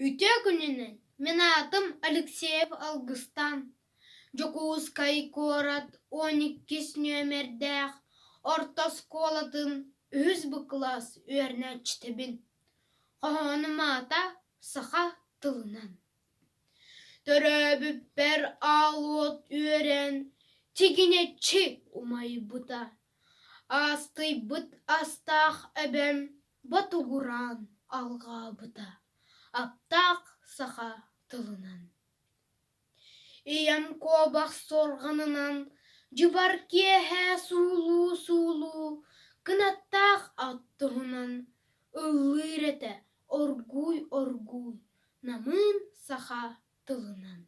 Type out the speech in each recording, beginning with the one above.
Үтүө күнүнэн! Мин аатым Алексеев Алгыстаан. Дьокуускай куорат 12 нүөмэрдээх орто оскуолатын үһүс Б кылаас үөрэнээччитэбин. Хоһоонум аата «Саха тылынан». Төрөөбүппэр аал уот үөрэн, тигинэччи умайбыта. Аастыйбыт астаах эбэм ботугураан алҕаабыта, аптаах саха тылынан. Ийэм куобах суорҕанынан дьыбар киэһэ суулуу-суулуу кынаттаах ат туһунан ыллыыр этэ оргууй-оргууй намыын саха тылынан.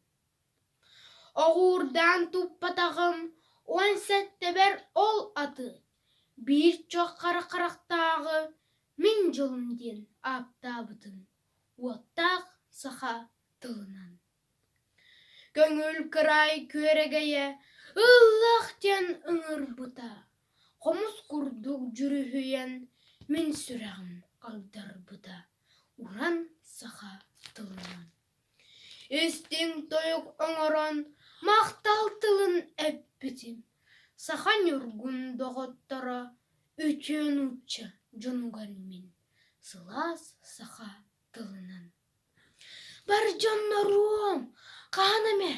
Оҕуурдаан туппатаҕым 17-бэр ол аты, биир чох хара харахтааҕы мин дьолум диэн ааттаабытым уоттаах саха тылынан. Көҥүл кыраай күөрэгэйэ ыллах диэн ыҥырбыта, хомус курдук дьүрүһүйэн мин сүрэҕим алдарбыта уран саха тылынан. Истиҥ тойук оҥорон махтал тылын эппитим, саха ньургун доҕотторо үтүө нуучча дьонугар мин сылаас саха тылынан. Бар дьонноруом, хаһан эмэ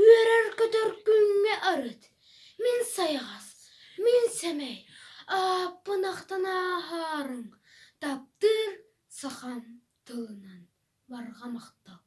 үөрэр-көтөр күҥҥэ арыт, мин сайаҕас, мин сэмэй, ааппын ахтан ааһаарыҥ, таптыыр сахам тылынан барҕа махтал.